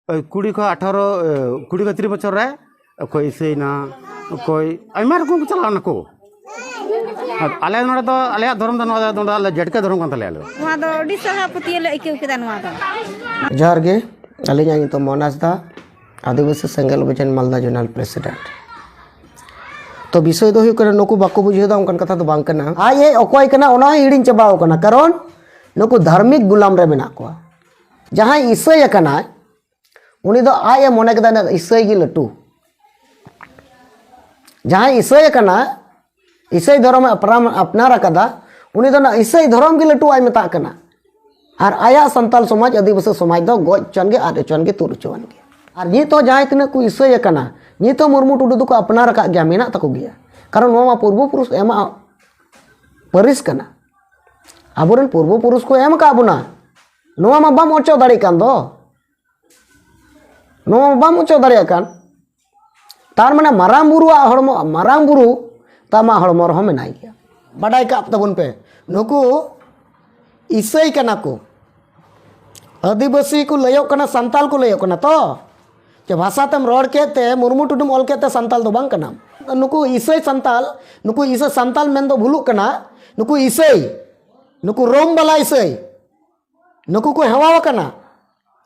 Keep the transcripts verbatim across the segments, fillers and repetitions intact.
ᱳᱭ ᱠᱩᱲᱤ ᱠᱷᱚᱱ ᱟᱴᱷᱟᱨᱚ, ᱮ, ᱠᱩᱲᱤ ᱠᱷᱚᱱ ᱛᱤᱨᱤᱥ ᱵᱚᱪᱷᱚᱨ ᱨᱮ ᱚᱠᱚᱭ ᱤᱥᱟᱹᱭᱮᱱᱟ, ᱚᱠᱚᱭ ᱟᱭᱢᱟ ᱨᱚᱠᱚᱢ ᱠᱚ ᱪᱟᱞᱟᱣ ᱱᱟᱠᱚ᱾ ᱟᱨ ᱟᱞᱮ ᱱᱚᱰᱮ ᱫᱚ, ᱟᱞᱮᱭᱟᱜ ᱫᱷᱚᱨᱚᱢ ᱫᱚ ᱱᱚᱣᱟ ᱫᱚ, ᱱᱚᱰᱮ ᱟᱞᱮ ᱡᱮᱴᱠᱟ ᱫᱷᱚᱨᱚᱢ ᱠᱟᱱ ᱛᱟᱞᱮᱭᱟ ᱟᱞᱮ ᱫᱚ᱾ ᱱᱚᱣᱟ ᱫᱚ ᱟᱹᱰᱤ ᱥᱟᱨᱦᱟᱣ ᱯᱟᱹᱛᱭᱟᱹᱣ ᱞᱮ ᱟᱹᱭᱠᱟᱹᱣ ᱠᱮᱫᱟ ᱱᱚᱣᱟ ᱫᱚ᱾ ᱡᱚᱦᱟᱨ ᱜᱮ, ᱟᱹᱞᱤᱧᱟᱜ ᱧᱩᱛᱩᱢ ᱢᱚᱦᱚᱱ ᱦᱟᱸᱥᱫᱟ, ᱟᱹᱫᱤᱵᱟᱹᱥᱤ ᱥᱮᱸᱜᱮᱞ ᱚᱵᱷᱤᱡᱟᱱ ᱢᱟᱞᱫᱟ ᱡᱳᱱᱟᱞ ᱯᱨᱮᱥᱤᱰᱮᱱᱴ᱾ ᱛᱚ ᱵᱤᱥᱚᱭ ᱫᱚ ᱦᱩᱭᱩᱜ ᱠᱟᱱᱟ, ᱱᱩᱠᱩ ᱵᱟᱠᱚ ᱵᱩᱡᱷᱟᱹᱣ ᱮᱫᱟ, ᱚᱱᱠᱟᱱ ᱠᱟᱛᱷᱟ ᱫᱚ ᱵᱟᱝ ᱠᱟᱱᱟ᱾ ᱟᱡ ᱮ ᱚᱠᱚᱭ ᱠᱟᱱᱟ ᱚᱱᱟ ᱦᱚᱸᱭ ᱦᱤᱲᱤᱧ ᱪᱟᱵᱟᱣ ᱠᱟᱱᱟ, ᱠᱟᱨᱚᱱ ᱱᱩᱠᱩ ᱫᱷᱟᱨᱢᱤᱠ ᱜᱩᱞᱟᱢ ᱨᱮ ᱢᱮᱱᱟᱜ ᱠᱚᱣᱟ᱾ ᱡᱟᱦᱟᱸᱭ ᱤᱥᱟᱹᱭ ᱟᱠᱟᱱᱟᱭ, ᱩᱱᱤ ᱫᱚ ᱟᱡ ᱮ ᱢᱚᱱᱮ ᱠᱮᱫᱟ ᱤᱱᱟᱹ ᱤᱥᱟᱹᱭ ᱜᱮ ᱞᱟᱹᱴᱩ᱾ ᱡᱟᱦᱟᱸᱭ ᱤᱥᱟᱹᱭ ᱟᱠᱟᱱᱟ, ᱤᱥᱟᱹᱭ ᱫᱷᱚᱨᱚᱢ ᱮ ᱟᱯᱱᱟᱨ, ᱟᱯᱱᱟᱨ ᱟᱠᱟᱫᱟ, ᱩᱱᱤ ᱫᱚ ᱚᱱᱟ ᱤᱥᱟᱹᱭ ᱫᱷᱚᱨᱚᱢ ᱜᱮ ᱞᱟᱹᱴᱩ ᱟᱡ ᱢᱮᱛᱟᱜ ᱠᱟᱱᱟ᱾ ᱟᱨ ᱟᱭᱟᱜ ᱥᱟᱱᱛᱟᱞ ᱥᱚᱢᱟᱡᱽ, ᱟᱹᱫᱤᱵᱟᱹᱥᱤ ᱥᱚᱢᱟᱡᱽ ᱫᱚ ᱜᱚᱡ ᱦᱚᱪᱚᱣᱟᱱ ᱜᱮ, ᱟᱫ ᱦᱚᱪᱚᱣᱟᱱ ᱜᱮ, ᱛᱩᱫ ᱦᱚᱪᱚᱣᱟᱱ ᱜᱮ᱾ ᱟᱨ ᱱᱤᱛ ᱦᱚᱸ ᱡᱟᱦᱟᱸᱭ ᱛᱤᱱᱟᱹᱜ ᱠᱚ ᱤᱥᱟᱹᱭ ᱟᱠᱟᱱᱟ, ᱱᱤᱛ ᱦᱚᱸ ᱢᱩᱨᱢᱩ ᱴᱩᱰᱩ ᱫᱚᱠᱚ ᱟᱯᱱᱟᱨ ᱟᱠᱟᱫ ᱜᱮᱭᱟ, ᱢᱮᱱᱟᱜ ᱛᱟᱠᱚ ᱜᱮᱭᱟ᱾ ᱠᱟᱨᱚᱱ ᱱᱚᱣᱟ ᱢᱟ ᱯᱩᱨᱵᱚ ᱯᱩᱨᱩᱥ ᱮᱢᱟᱜ ᱯᱟᱹᱨᱤᱥ ᱠᱟᱱᱟ, ᱟᱵᱚᱨᱮᱱ ᱯᱩᱨᱵᱚ ᱯᱩᱨᱩᱥ ᱠᱚ ᱮᱢ ᱟᱠᱟᱫ ᱵᱚᱱᱟ᱾ ᱱᱚᱣᱟ ᱢᱟ ᱵᱟᱢ ᱚᱪᱚᱜ ᱫᱟᱲᱮᱭᱟᱜ ᱠᱟᱱ ᱫᱚ᱾ ᱱᱚᱣᱟ ᱢᱟ ᱵᱟᱢ ᱚᱪᱚᱜ ᱫᱟᱲᱮᱭᱟᱜ ᱠᱟᱱ᱾ ᱛᱟᱨ ᱢᱟᱱᱮ ᱢᱟᱨᱟᱝ ᱵᱩᱨᱩᱣᱟᱜ ᱦᱚᱲᱢᱚ, ᱢᱟᱨᱟᱝ ᱵᱩᱨᱩ ᱛᱟᱢᱟ ᱦᱚᱲᱢᱚ ᱨᱮᱦᱚᱸ ᱢᱮᱱᱟᱭ ᱜᱮᱭᱟ᱾ ᱵᱟᱰᱟᱭ ᱠᱟᱜ ᱛᱟᱵᱚᱱ ᱯᱮ, ᱱᱩᱠᱩ ᱤᱥᱟᱹᱭ ᱠᱟᱱᱟ ᱠᱚ, ᱟᱹᱫᱤᱵᱟᱹᱥᱤ ᱠᱚ ᱞᱟᱹᱭᱚᱜ ᱠᱟᱱᱟ, ᱥᱟᱱᱛᱟᱞ ᱠᱚ ᱞᱟᱹᱭᱚᱜ ᱠᱟᱱᱟ ᱛᱚ᱾ ᱡᱮ ᱵᱷᱟᱥᱟ ᱛᱮᱢ ᱨᱚᱲ ᱠᱮᱫ ᱛᱮ, ᱢᱩᱨᱢᱩ ᱴᱩᱰᱩᱢ ᱚᱞ ᱠᱮᱫ ᱛᱮ ᱥᱟᱱᱛᱟᱞ ᱫᱚ ᱵᱟᱝ ᱠᱟᱱᱟᱢ᱾ ᱱᱩᱠᱩ ᱤᱥᱟᱹᱭ ᱥᱟᱱᱛᱟᱞ, ᱱᱩᱠᱩ ᱤᱥᱟᱹᱭ ᱥᱟᱱᱛᱟᱞ ᱢᱮᱱ ᱫᱚ ᱵᱷᱩᱞᱩᱜ ᱠᱟᱱᱟ᱾ ᱱᱩᱠᱩ ᱤᱥᱟᱹᱭ, ᱱᱩᱠᱩ ᱨᱳᱢ ᱵᱟᱞᱟ ᱤᱥᱟᱹᱭ, ᱱᱩᱠᱩ ᱠᱚ ᱦᱮᱣᱟᱣ ᱟᱠᱟᱱᱟ᱾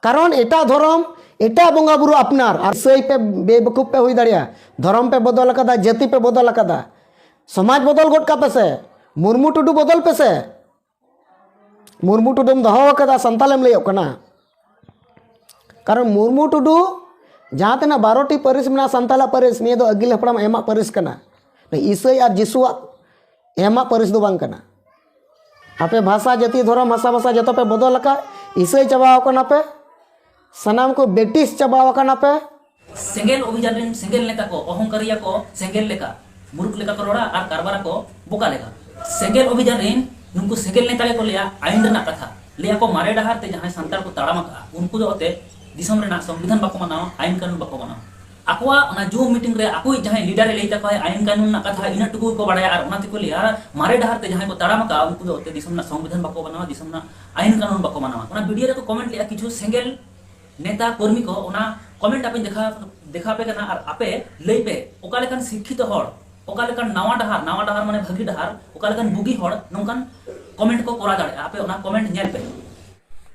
ᱠᱟᱨᱚᱱ ᱮᱴᱟᱜ ᱫᱷᱚᱨᱚᱢ, ᱮᱴᱟᱜ ᱵᱚᱸᱜᱟ ᱵᱩᱨᱩ ᱟᱯᱱᱟᱨ, ᱟᱨ ᱤᱥᱟᱹᱭ ᱯᱮ ᱵᱮᱵᱟᱹᱠᱩᱵ ᱯᱮ ᱦᱩᱭ ᱫᱟᱲᱮᱭᱟᱜᱼᱟ᱾ ᱫᱷᱚᱨᱚᱢ ᱯᱮ ᱵᱚᱫᱚᱞ ᱟᱠᱟᱫᱟ, ᱡᱟᱹᱛᱤ ᱯᱮ ᱵᱚᱫᱚᱞ ᱟᱠᱟᱫᱟ, ᱥᱚᱢᱟᱡᱽ ᱵᱚᱫᱚᱞ ᱜᱚᱫ ᱠᱟᱜ ᱯᱮ ᱥᱮ, ᱢᱩᱨᱢᱩ ᱴᱩᱰᱩ ᱵᱚᱫᱚᱞ ᱯᱮ ᱥᱮ᱾ ᱢᱩᱨᱢᱩ ᱴᱩᱰᱩᱢ ᱫᱚᱦᱚ ᱟᱠᱟᱫᱟ, ᱥᱟᱱᱛᱟᱞᱮᱢ ᱞᱟᱹᱭᱚᱜ ᱠᱟᱱᱟ᱾ ᱠᱟᱨᱚᱱ ᱢᱩᱨᱢᱩ ᱴᱩᱰᱩ ᱡᱟᱦᱟᱸ ᱛᱤᱱᱟᱹᱜ ᱵᱟᱨᱚ ᱴᱤ ᱯᱟᱹᱨᱤᱥ ᱢᱮᱱᱟᱜᱼᱟ, ᱥᱟᱱᱛᱟᱞᱟᱜ ᱯᱟᱹᱨᱤᱥ, ᱱᱤᱭᱟᱹ ᱫᱚ ᱟᱹᱜᱤᱞ ᱦᱟᱯᱲᱟᱢ ᱮᱢᱟᱜ ᱯᱟᱹᱨᱤᱥ ᱠᱟᱱᱟ᱾ ᱤᱥᱟᱹᱭ ᱟᱨ ᱡᱤᱥᱩᱣᱟᱜ ᱮᱢᱟᱜ ᱯᱟᱹᱨᱤᱥ ᱫᱚ ᱵᱟᱝ ᱠᱟᱱᱟ᱾ ᱟᱯᱮ ᱵᱷᱟᱥᱟ, ᱡᱟᱹᱛᱤ, ᱫᱷᱚᱨᱚᱢ, ᱵᱷᱟᱥᱟ, ᱵᱷᱟᱥᱟ ᱡᱚᱛᱚ ᱯᱮ ᱵᱚᱫᱚᱞ ᱟᱠᱟᱫ, ᱤᱥᱟᱹᱭ ᱪᱟᱵᱟᱣ ᱠᱟᱱᱟ ᱯᱮ, ᱥᱟᱱᱟᱢ ᱠᱚ ᱵᱨᱤᱴᱤᱥ ᱪᱟᱵᱟᱣ ᱟᱠᱟᱱᱟ ᱯᱮ᱾ ᱥᱮᱸᱜᱮᱞ ᱚᱵᱷᱤᱡᱟᱱ ᱨᱮᱱ ᱥᱮᱸᱜᱮᱞ ᱱᱮᱛᱟ ᱠᱚ ᱚᱦᱚᱝᱠᱟᱨᱤᱭᱟ ᱠᱚ, ᱥᱮᱸᱜᱮᱞ ᱞᱮᱠᱟ, ᱢᱩᱨᱩᱠ ᱞᱮᱠᱟ ᱠᱚ ᱨᱚᱲᱟ ᱟᱨ ᱠᱟᱨᱵᱟᱨᱟ ᱠᱚ ᱵᱚᱠᱟ ᱞᱮᱠᱟ᱾ ᱥᱮᱸᱜᱮᱞ ᱚᱵᱷᱤᱡᱟᱱ ᱨᱮᱱ ᱱᱩᱠᱩ ᱥᱮᱸᱜᱮᱞ ᱱᱮᱛᱟ ᱜᱮᱠᱚ ᱞᱟᱹᱭᱟ ᱟᱭᱤᱱ ᱨᱮᱱᱟᱜ ᱠᱟᱛᱷᱟ᱾ ᱞᱟᱹᱭᱟ ᱠᱚ ᱢᱟᱨᱮ ᱰᱟᱦᱟᱨ ᱛᱮ ᱡᱟᱦᱟᱸᱭ ᱥᱟᱱᱛᱟᱲ ᱠᱚ ᱛᱟᱲᱟᱢ ᱟᱠᱟᱫᱼᱟ, ᱩᱱᱠᱩ ᱫᱚ ᱚᱛᱮ ᱫᱤᱥᱚᱢ ᱨᱮᱱᱟᱜ ᱥᱚᱝᱵᱤᱫᱷᱟᱱ ᱵᱟᱠᱚ ᱢᱟᱱᱟᱣᱟ, ᱟᱭᱤᱱ ᱠᱟᱹᱱᱩᱱ ᱵᱟᱠᱚ ᱢᱟᱱᱟᱣᱟ᱾ ᱟᱠᱚᱣᱟᱜ ᱚᱱᱟ ᱡᱩᱢ ᱢᱤᱴᱤᱝ ᱨᱮ ᱟᱠᱚᱭᱤᱡ ᱡᱟᱦᱟᱸᱭ ᱞᱤᱰᱟᱨ ᱮ ᱞᱟᱹᱭ ᱛᱟᱠᱚᱣᱟᱭ ᱟᱭᱤᱱ ᱠᱟᱹᱱᱩᱱ ᱨᱮᱱᱟᱜ ᱠᱟᱛᱷᱟ, ᱤᱱᱟᱹᱜ ᱴᱩᱠᱩ ᱜᱮᱠᱚ ᱵᱟᱲᱟᱭᱟ ᱟᱨ ᱚᱱᱟ ᱛᱮᱠᱚ ᱞᱟᱹᱭᱟ ᱢᱟᱨᱮ ᱰᱟᱦᱟᱨ ᱛᱮ ᱡᱟᱦᱟᱸᱭ ᱠᱚ ᱛᱟᱲᱟᱢ ᱟᱠᱟᱫᱼᱟ, ᱩᱱᱠᱩ ᱫᱚ ᱚᱛᱮ ᱫᱤᱥᱚᱢ ᱨᱮᱱᱟᱜ ᱥᱚᱝᱵᱤᱫᱷᱟᱱ ᱵᱟᱠᱚ ᱢᱟᱱᱟᱣᱟ, ᱫᱤᱥᱚᱢ ᱨᱮᱱᱟᱜ ᱟᱭᱤᱱ ᱠᱟᱹᱱᱩᱱ ᱵᱟᱠᱚ ᱢᱟᱱᱟᱣᱟ᱾ ᱚᱱᱟ ᱵᱷᱤᱰᱤᱭᱳ ᱨᱮᱠᱚ ᱠᱚᱢᱮᱱᱴ ᱞᱮᱫᱼᱟ ᱠᱤᱪᱷᱩ ᱥᱮᱸᱜᱮᱞ ᱱᱮᱛᱟ ᱠᱚᱨᱢᱤ ᱠᱚ ᱚᱱᱟ ᱠᱚᱢᱮᱱᱴ ᱟᱯᱮᱧ ᱫᱮᱠᱷᱟ ᱫᱮᱠᱷᱟᱣ ᱟᱯᱮ ᱠᱟᱱᱟ, ᱟᱨ ᱟᱯᱮ ᱞᱟᱹᱭ ᱯᱮ ᱚᱠᱟ ᱞᱮᱠᱟᱱ ᱥᱤᱠᱠᱷᱤᱛᱚ ᱦᱚᱲ, ᱚᱠᱟ ᱞᱮᱠᱟᱱ ᱱᱟᱣᱟ ᱰᱟᱦᱟᱨ, ᱱᱟᱣᱟ ᱰᱟᱦᱟᱨ ᱢᱟᱱᱮ ᱵᱷᱟᱹᱜᱤ ᱰᱟᱦᱟᱨ, ᱚᱠᱟ ᱞᱮᱠᱟᱱ ᱵᱩᱜᱤ ᱦᱚᱲ ᱱᱚᱝᱠᱟᱱ ᱠᱚᱢᱮᱱᱴ ᱠᱚ ᱠᱚᱨᱟᱣ ᱫᱟᱲᱮᱭᱟᱜᱼᱟ᱾ ᱟᱯᱮ ᱚᱱᱟ ᱠᱚᱢᱮᱱᱴ ᱧᱮᱞ ᱯᱮ᱾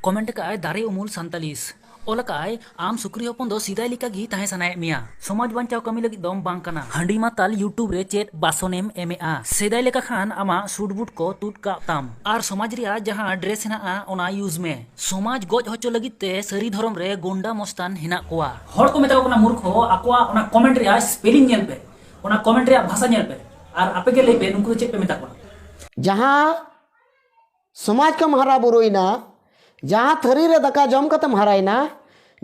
ᱠᱚᱢᱮᱱᱴ ᱠᱟᱜᱼᱟᱭ ᱫᱟᱨᱮ ᱩᱢᱩᱞ ᱥᱟᱱᱛᱟᱞᱤᱥ, ᱚᱞ ᱠᱟᱜᱼᱟᱭ, ᱟᱢ ᱥᱩᱠᱨᱤ ᱦᱚᱯᱚᱱ ᱫᱚ ᱥᱮᱫᱟᱭ ᱞᱮᱠᱟ ᱜᱮ ᱛᱟᱦᱮᱸ ᱥᱟᱱᱟᱭᱮᱫ ᱢᱮᱭᱟ, ᱥᱚᱢᱟᱡᱽ ᱵᱟᱧᱪᱟᱣ ᱠᱟᱹᱢᱤ ᱞᱟᱹᱜᱤᱫ ᱫᱚᱢ ᱵᱟᱝ ᱠᱟᱱᱟ᱾ ᱦᱟᱺᱰᱤ ᱢᱟᱛᱟᱞ YouTube ᱨᱮ ᱪᱮᱫ ᱵᱟᱥᱚᱱᱮᱢ ᱮᱢᱮᱜᱼᱟ? ᱥᱮᱫᱟᱭ ᱞᱮᱠᱟ ᱠᱷᱟᱱ ᱟᱢᱟᱜ ᱥᱩᱴ ᱵᱩᱴ ᱠᱚ ᱛᱩᱫ ᱠᱟᱜ ᱛᱟᱢ, ᱟᱨ ᱥᱚᱢᱟᱡᱽ ᱨᱮᱭᱟᱜ ᱡᱟᱦᱟᱸ ᱰᱨᱮᱥ ᱦᱮᱱᱟᱜᱼᱟ ᱚᱱᱟ ᱤᱭᱩᱡᱽ ᱢᱮ᱾ ᱥᱚᱢᱟᱡᱽ ᱜᱚᱡ ᱦᱚᱪᱚ ᱞᱟᱹᱜᱤᱫ ᱛᱮ ᱥᱟᱹᱨᱤ ᱫᱷᱚᱨᱚᱢ ᱨᱮ ᱜᱩᱱᱰᱟ ᱢᱚᱥᱛᱟᱱ ᱦᱮᱱᱟᱜ ᱠᱚᱣᱟ᱾ ᱦᱚᱲ ᱠᱚ ᱢᱮᱛᱟ ᱠᱚ ᱠᱟᱱᱟ ᱢᱩᱨᱠᱷᱚ, ᱟᱠᱚᱣᱟᱜ ᱚᱱᱟ ᱠᱚᱢᱮᱱᱴ ᱨᱮᱭᱟᱜ ᱥᱯᱮᱞᱤᱝ ᱧᱮᱞ ᱯᱮ, ᱚᱱᱟ ᱠᱚᱢᱮᱱᱴ ᱨᱮᱭᱟᱜ ᱵᱷᱟᱥᱟ ᱧᱮᱞ ᱯᱮ, ᱟᱨ ᱟᱯᱮ ᱜᱮ ᱞᱟᱹᱭ ᱯᱮ ᱱᱩᱠᱩ ᱫᱚ ᱪᱮᱫ ᱯᱮ ᱢᱮᱛᱟ ᱠᱚᱣᱟ᱾ ᱡᱟᱦᱟᱸ ᱥᱚᱢᱟᱡᱽ ᱠᱷᱚᱱ ᱦᱟᱨᱟ ᱵᱩᱨᱩᱭᱮᱱᱟ, ᱡᱟᱦᱟᱸ ᱛᱷᱟᱹᱨᱤ ᱨᱮ ᱫᱟᱠᱟ ᱡᱚᱢ ᱠᱟᱛᱮᱢ ᱦᱟᱨᱟᱭᱮᱱᱟ,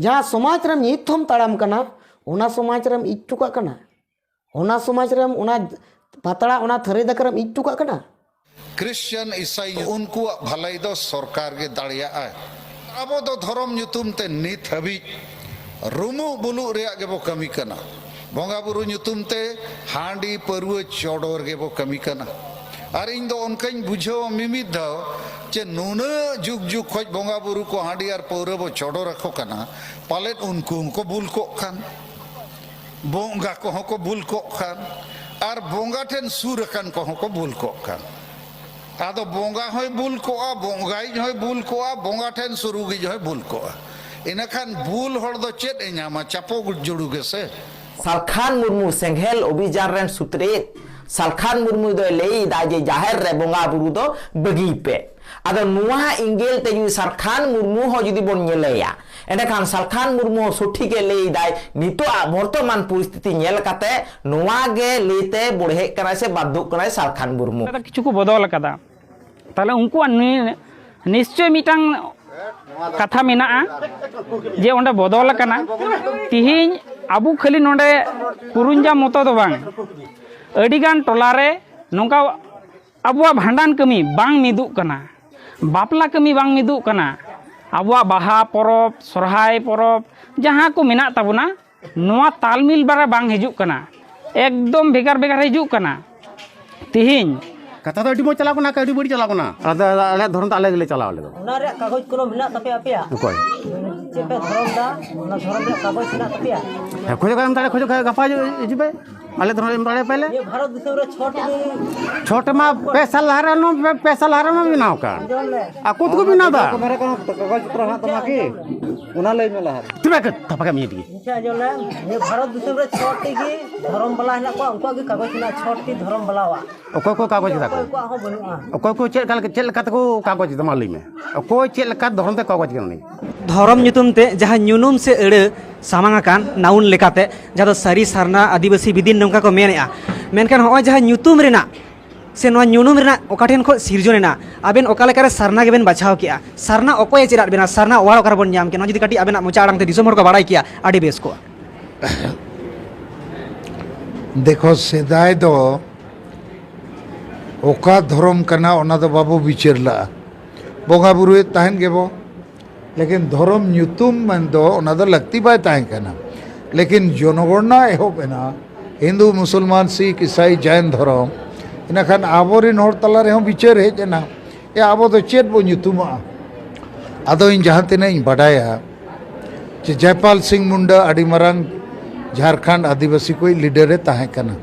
ᱡᱟᱦᱟᱸ ᱥᱚᱢᱟᱡᱽ ᱨᱮᱢ ᱧᱤᱛ ᱛᱷᱚᱢ ᱛᱟᱲᱟᱢ ᱠᱟᱱᱟ, ᱚᱱᱟ ᱥᱚᱢᱟᱡᱽ ᱨᱮᱢ ᱤᱡ ᱦᱚᱴᱚ ᱠᱟᱜ ᱠᱟᱱᱟ᱾ ᱚᱱᱟ ᱥᱚᱢᱟᱡᱽ ᱨᱮᱢ, ᱚᱱᱟ ᱯᱟᱛᱲᱟ, ᱚᱱᱟ ᱛᱷᱟᱹᱨᱤ ᱫᱟᱠᱟ ᱨᱮᱢ ᱤᱡ ᱦᱚᱴᱚ ᱠᱟᱜ ᱠᱟᱱᱟ᱾ ᱠᱨᱤᱥᱪᱤᱭᱟᱱ, ᱤᱥᱟᱹᱭ, ᱩᱱᱠᱩᱣᱟᱜ ᱵᱷᱟᱹᱞᱟᱹᱭ ᱫᱚ ᱥᱚᱨᱠᱟᱨ ᱜᱮ ᱫᱟᱲᱮᱭᱟᱜᱼᱟᱭ᱾ ᱟᱵᱚ ᱫᱚ ᱫᱷᱚᱨᱚᱢ ᱧᱩᱛᱩᱢ ᱛᱮ ᱱᱤᱛ ᱦᱟᱹᱵᱤᱡ ᱨᱩᱢᱩᱜ ᱵᱩᱞᱩᱜ ᱨᱮᱭᱟᱜ ᱜᱮᱵᱚ ᱠᱟᱹᱢᱤ ᱠᱟᱱᱟ᱾ ᱵᱚᱸᱜᱟ ᱵᱩᱨᱩ ᱧᱩᱛᱩᱢ ᱛᱮ ᱦᱟᱺᱰᱤ ᱯᱟᱹᱨᱣᱟᱹ ᱪᱚᱰᱚᱨ ᱜᱮᱵᱚ ᱠᱟᱹᱢᱤ ᱠᱟᱱᱟ᱾ ᱟᱨ ᱤᱧ ᱫᱚ ᱚᱱᱠᱟᱧ ᱵᱩᱡᱷᱟᱹᱣᱟ ᱢᱤᱢᱤᱫ ᱫᱷᱟᱣ, ᱡᱮ ᱱᱩᱱᱟᱹᱜ ᱡᱩᱜᱽ ᱡᱩᱜᱽ ᱠᱷᱚᱡ ᱵᱚᱸᱜᱟ ᱵᱩᱨᱩ ᱠᱚ ᱦᱟᱺᱰᱤ ᱟᱨ ᱯᱟᱹᱣᱨᱟᱹ ᱵᱚ ᱪᱚᱰᱚᱨ ᱟᱠᱚ ᱠᱟᱱᱟ, ᱯᱟᱞᱮᱫ ᱩᱱᱠᱩ ᱦᱚᱸᱠᱚ ᱵᱩᱞ ᱠᱚᱜ ᱠᱷᱟᱱ, ᱵᱚᱸᱜᱟ ᱠᱚᱦᱚᱸ ᱠᱚ ᱵᱩᱞ ᱠᱚᱜ ᱠᱷᱟᱱ, ᱟᱨ ᱵᱚᱸᱜᱟ ᱴᱷᱮᱱ ᱥᱩᱨ ᱟᱠᱟᱱ ᱠᱚᱦᱚᱸ ᱠᱚ ᱵᱩᱞ ᱠᱚᱜ ᱠᱷᱟᱱ᱾ ᱟᱫᱚ ᱵᱚᱸᱜᱟ ᱦᱚᱸᱭ ᱵᱩᱞ ᱠᱚᱜᱼᱟ, ᱵᱚᱸᱜᱟᱭᱤᱡ ᱦᱚᱸᱭ ᱵᱩᱞ ᱠᱚᱜᱼᱟ, ᱵᱚᱸᱜᱟ ᱴᱷᱮᱱ ᱥᱩᱨᱩᱜᱤᱡ ᱦᱚᱸᱭ ᱵᱩᱞ ᱠᱚᱜᱼᱟ᱾ ᱤᱱᱟᱹᱠᱷᱟᱱ ᱵᱩᱞ ᱦᱚᱲ ᱫᱚ ᱪᱮᱫ ᱮ ᱧᱟᱢᱟ? ᱪᱟᱯᱚ ᱡᱩᱲᱩ ᱜᱮᱥᱮ᱾ ᱥᱟᱞᱠᱷᱟᱱ ᱢᱩᱨᱢᱩ ᱥᱮᱸᱜᱮᱞ ᱚᱵᱷᱤᱡᱟᱱ ᱨᱮᱱ ᱥᱩᱛᱨᱮᱛ ᱥᱟᱞᱠᱷᱟᱱ ᱢᱩᱨᱢᱩ ᱫᱚᱭ ᱞᱟᱹᱭ ᱮᱫᱟ ᱡᱮ ᱡᱟᱦᱮᱨ ᱨᱮ ᱵᱚᱸᱜᱟ ᱵᱩᱨᱩ ᱫᱚ ᱵᱟᱹᱜᱤᱭ ᱯᱮ᱾ ᱟᱫᱚ ᱱᱚᱣᱟ ᱮᱸᱜᱮᱞ ᱛᱮ ᱡᱩᱫᱤ ᱥᱟᱞᱠᱷᱟᱱ ᱢᱩᱨᱢᱩ ᱦᱚᱸ ᱡᱩᱫᱤ ᱵᱚᱱ ᱧᱮᱞᱮᱭᱟ, ᱮᱸᱰᱮᱠᱷᱟᱱ ᱥᱟᱞᱠᱷᱟᱱ ᱢᱩᱨᱢᱩ ᱦᱚᱸ ᱥᱚᱴᱷᱤᱠᱮ ᱞᱟᱹᱭ ᱮᱫᱟᱭ, ᱱᱤᱛᱚᱜᱟᱜ ᱵᱚᱨᱛᱚᱢᱟᱱ ᱯᱚᱨᱤᱥᱛᱷᱤᱛᱤ ᱧᱮᱞ ᱠᱟᱛᱮ ᱱᱚᱣᱟ ᱜᱮ ᱞᱟᱹᱭᱛᱮ ᱵᱚᱲᱦᱮᱜ ᱠᱟᱱᱟᱭ ᱥᱮ ᱵᱟᱫᱽᱫᱷᱚᱜ ᱠᱟᱱᱟᱭ ᱥᱟᱞᱠᱷᱟᱱ ᱢᱩᱨᱢᱩ᱾ ᱠᱤᱪᱷᱩ ᱠᱚ ᱵᱚᱫᱚᱞ ᱟᱠᱟᱫᱟ, ᱛᱟᱦᱞᱮ ᱩᱱᱠᱩᱣᱟᱜ ᱱᱤ-, ᱱᱤᱥᱪᱚᱭ ᱢᱤᱫᱴᱟᱝ ᱠᱟᱛᱷᱟ ᱢᱮᱱᱟᱜᱼᱟ ᱡᱮ ᱚᱸᱰᱮ ᱵᱚᱫᱚᱞ ᱟᱠᱟᱱᱟ᱾ ᱛᱤᱦᱤᱧ ᱟᱵᱚ ᱠᱷᱟᱹᱞᱤ ᱱᱚᱰᱮ ᱠᱩᱨᱩᱧᱡᱟ ᱢᱚᱛᱚ ᱫᱚ ᱵᱟᱝ, ᱟᱹᱰᱤᱜᱟᱱ ᱴᱚᱞᱟᱨᱮ ᱱᱚᱝᱠᱟ ᱟᱵᱚᱣᱟᱜ ᱵᱷᱟᱸᱰᱟᱱ ᱠᱟᱹᱢᱤ ᱵᱟᱝ ᱢᱤᱫᱚᱜ ᱠᱟᱱᱟ, ᱵᱟᱯᱞᱟ ᱠᱟᱹᱢᱤ ᱵᱟᱝ ᱢᱤᱫᱚᱜ ᱠᱟᱱᱟ, ᱟᱵᱚᱣᱟᱜ ᱵᱟᱦᱟ ᱯᱚᱨᱚᱵᱽ, ᱥᱚᱨᱦᱟᱭ ᱯᱚᱨᱚᱵᱽ, ᱡᱟᱦᱟᱸ ᱠᱚ ᱢᱮᱱᱟᱜ ᱛᱟᱵᱚᱱᱟ, ᱱᱚᱣᱟ ᱛᱟᱞᱢᱤᱞ ᱵᱟᱨᱟ ᱵᱟᱝ ᱦᱤᱡᱩᱜ ᱠᱟᱱᱟ, ᱮᱠᱫᱚᱢ ᱵᱷᱮᱜᱟᱨ ᱵᱷᱮᱜᱟᱨ ᱦᱤᱡᱩᱜ ᱠᱟᱱᱟ᱾ ᱛᱤᱦᱤᱧ ᱠᱟᱛᱷᱟ ᱫᱚ ᱟᱹᱰᱤ ᱢᱚᱡᱽ ᱪᱟᱞᱟᱣ ᱠᱟᱱᱟ, ᱟᱹᱰᱤ ᱵᱟᱹᱲᱤᱡ ᱪᱟᱞᱟᱣ ᱠᱟᱱᱟ᱾ ᱟᱫᱚ ᱟᱞᱮᱭᱟᱜ ᱫᱷᱚᱨᱚᱢ ᱫᱚ ᱟᱞᱮ ᱜᱮᱞᱮ ᱪᱟᱞᱟᱣ ᱞᱮᱫᱟ᱾ ᱚᱱᱟ ᱨᱮᱭᱟᱜ ᱠᱟᱜᱚᱡᱽ ᱠᱚᱞᱚᱢ ᱢᱮᱱᱟᱜ ᱛᱟᱯᱮᱭᱟ ᱟᱯᱮᱭᱟᱜ? ᱚᱠᱚᱭ? ᱯᱮ ᱫᱷᱚᱨᱚᱢ ᱫᱟ, ᱚᱱᱟ ᱫᱷᱚᱨᱚᱢ ᱨᱮᱭᱟᱜ ᱠᱟᱜᱚᱡᱽ ᱦᱮᱱᱟᱜ ᱛᱟᱯᱮᱭᱟ? ᱦᱮᱸ, ᱠᱷᱚᱡᱚᱜ ᱠᱷᱟᱱ ᱮᱢ ᱫᱟᱲᱮ, ᱠᱷᱚᱡᱚᱜ ᱠᱷᱟᱱ ᱜᱟᱯᱟ ᱦᱤᱡᱩᱜ, ᱦᱤᱡᱩᱜ ᱯᱮ, ᱟᱞᱮ ᱫᱷᱚᱨᱚᱢ ᱮᱢ ᱫᱟᱲᱮ ᱯᱮ ᱞᱮ᱾ ᱱᱤᱭᱟᱹ ᱵᱷᱟᱨᱚᱛ ᱫᱤᱥᱚᱢ ᱨᱮ ᱪᱷᱚᱴᱤ ᱜᱮ ᱪᱷᱚᱴᱤ ᱢᱟ ᱯᱮ ᱥᱟᱞ ᱞᱟᱦᱟ ᱨᱮ, ᱯᱮ, ᱯᱮ ᱥᱟᱞ ᱞᱟᱦᱟ ᱨᱮ ᱢᱟ ᱵᱮᱱᱟᱣ ᱟᱠᱟᱱ᱾ ᱟᱸᱡᱚᱢ ᱞᱮ᱾ ᱟᱠᱚ ᱛᱮᱠᱚ ᱵᱮᱱᱟᱣ ᱮᱫᱟ᱾ ᱠᱟᱜᱚᱡᱽ ᱯᱚᱛᱨᱚ ᱦᱮᱱᱟᱜ ᱛᱟᱢᱟ ᱠᱤ? ᱚᱱᱟ ᱞᱟᱹᱭ ᱢᱮ ᱞᱟᱦᱟ ᱨᱮ᱾ ᱛᱚᱵᱮ ᱠᱟᱛᱷᱟ ᱯᱟᱠᱟ ᱢᱤᱭᱟᱹ ᱴᱷᱤᱠ᱾ ᱟᱪᱪᱷᱟ, ᱟᱸᱡᱚᱢ ᱞᱮ᱾ ᱱᱤᱭᱟᱹ ᱵᱷᱟᱨᱚᱛ ᱫᱤᱥᱚᱢ ᱨᱮ ᱪᱷᱚᱴᱤ ᱜᱮ ᱫᱷᱚᱨᱚᱢ ᱵᱟᱞᱟ ᱦᱮᱱᱟᱜ ᱠᱚᱣᱟ, ᱩᱱᱠᱩᱣᱟᱜ ᱜᱮ ᱠᱟᱜᱚᱡᱽ ᱦᱮᱱᱟᱜᱼᱟ, ᱪᱷᱚᱴᱤ ᱫᱷᱚᱨᱚᱢ ᱵᱟᱞᱟᱣᱟᱜ᱾ ᱚᱠᱚᱭ ᱠᱚ ᱠᱟᱜᱚᱡᱽ ᱠᱮᱫᱟ ᱠᱚ? ᱚᱠᱚᱭ ᱠᱚᱣᱟᱜ ᱦᱚᱸ ᱵᱟᱹᱱᱩᱜᱼᱟ᱾ ᱚᱠᱚᱭ ᱠᱚ ᱪᱮᱫ ᱞᱮᱠᱟ, ᱪᱮᱫ ᱞᱮᱠᱟ ᱛᱮᱠᱚ ᱠᱟᱜᱚᱡᱽ ᱠᱮᱫᱟ, ᱢᱟ ᱞᱟᱹᱭ ᱢᱮ? ᱚᱠᱚᱭ ᱪᱮᱫ ᱞᱮᱠᱟ ᱫᱷᱚᱨᱚᱢ ᱛᱮ ᱠᱟᱜᱚᱡᱽ ᱠᱮᱫᱟ ᱩᱱᱤ? ᱫᱷᱚᱨᱚᱢ ᱧᱩᱛᱩᱢ ᱛᱮ ᱡᱟᱦᱟᱸ ᱧᱩᱱᱩᱢ ᱥᱮ ᱟᱹᱲᱟᱹ ᱥᱟᱢᱟᱝ ᱟᱠᱟᱱ, ᱱᱟᱣᱩᱱ ᱞᱮᱠᱟᱛᱮ, ᱡᱟᱦᱟᱸ ᱫᱚ ᱥᱟᱹᱨᱤ, ᱥᱟᱨᱱᱟ, ᱟᱹᱫᱤᱵᱟᱹᱥᱤ, ᱵᱤᱫᱤᱱ, ᱱᱚᱝᱠᱟ ᱠᱚ ᱢᱮᱱᱮᱜᱼᱟ᱾ ᱢᱮᱱᱠᱷᱟᱱ ᱦᱚᱸᱜᱼᱚᱭ ᱡᱟᱦᱟᱸ ᱧᱩᱛᱩᱢ ᱨᱮᱱᱟᱜ ᱥᱮ ᱱᱚᱣᱟ ᱧᱩᱱᱩᱢ ᱨᱮᱱᱟᱜ ᱚᱠᱟ ᱴᱷᱮᱱ ᱠᱷᱚᱱ ᱥᱤᱨᱡᱚᱱ ᱮᱱᱟ, ᱟᱵᱮᱱ ᱚᱠᱟ ᱞᱮᱠᱟᱨᱮ ᱥᱟᱨᱱᱟ ᱜᱮᱵᱮᱱ ᱵᱟᱪᱷᱟᱣ ᱠᱮᱜᱼᱟ? ᱥᱟᱨᱱᱟ ᱚᱠᱚᱭᱮ ᱪᱮᱫ ᱟᱫ ᱵᱮᱱᱟ? ᱥᱟᱨᱱᱟ ᱚᱣᱟᱨᱰ ᱚᱠᱟ ᱨᱮᱵᱚᱱ ᱧᱟᱢ ᱠᱮᱭᱟ? ᱱᱚᱣᱟ ᱡᱩᱫᱤ ᱠᱟᱹᱴᱤᱡ ᱟᱵᱮᱱᱟᱜ ᱢᱚᱪᱟ ᱟᱲᱟᱝ ᱛᱮ ᱫᱤᱥᱚᱢ ᱦᱚᱲ ᱠᱚ ᱵᱟᱲᱟᱭ ᱠᱮᱭᱟ, ᱟᱹᱰᱤ ᱵᱮᱥ ᱠᱚᱜᱼᱟ᱾ ᱫᱮᱠᱷᱚ, ᱥᱮᱫᱟᱭ ᱫᱚ ᱚᱠᱟ ᱫᱷᱚᱨᱚᱢ ᱠᱟᱱᱟ, ᱚᱱᱟ ᱫᱚ ᱵᱟᱵᱚ ᱵᱤᱪᱟᱹᱨ ᱞᱟᱜᱼᱟ᱾ ᱵᱚᱸᱜᱟ ᱵᱩᱨᱩᱭᱮᱫ ᱛᱟᱦᱮᱸᱫ ᱜᱮᱵᱚ, ᱞᱮᱠᱤᱱ ᱫᱷᱚᱨᱚᱢ ᱧᱩᱛᱩᱢ ᱢᱮᱱᱫᱚ ᱚᱱᱟ ᱫᱚ ᱞᱟᱹᱠᱛᱤ ᱵᱟᱭ ᱛᱟᱦᱮᱸ ᱠᱟᱱᱟ᱾ ᱞᱮᱠᱤᱱ ᱡᱚᱱᱚᱜᱚᱬᱱᱟ ᱮᱦᱚᱵ ᱮᱱᱟ, ᱦᱤᱱᱫᱩ, ᱢᱩᱥᱚᱞᱢᱟᱱ, ᱥᱤᱠᱷ, ᱤᱥᱟᱭ, ᱡᱟᱭᱱ ᱫᱷᱚᱨᱚᱢ, ᱤᱱᱟᱹᱠᱷᱟᱱ ᱟᱵᱚᱨᱮᱱ ᱦᱚᱲ ᱛᱟᱞᱟ ᱨᱮᱦᱚᱸ ᱵᱤᱪᱟᱹᱨ ᱦᱮᱡ ᱮᱱᱟ, ᱮ, ᱟᱵᱚ ᱫᱚ ᱪᱮᱫ ᱵᱚ ᱧᱩᱛᱩᱢᱟᱜᱼᱟ? ᱟᱫᱚ ᱤᱧ ᱡᱟᱦᱟᱸ ᱛᱤᱱᱟᱹᱜ ᱤᱧ ᱵᱟᱰᱟᱭᱟ, ᱡᱮ ᱡᱚᱭᱯᱟᱞ ᱥᱤᱝ ᱢᱩᱱᱰᱟ ᱟᱹᱰᱤ ᱢᱟᱨᱟᱝ ᱡᱷᱟᱲᱠᱷᱚᱸᱰ ᱟᱹᱫᱤᱵᱟᱹᱥᱤ ᱠᱚ ᱞᱤᱰᱟᱨ ᱮ ᱛᱟᱦᱮᱸ ᱠᱟᱱᱟ᱾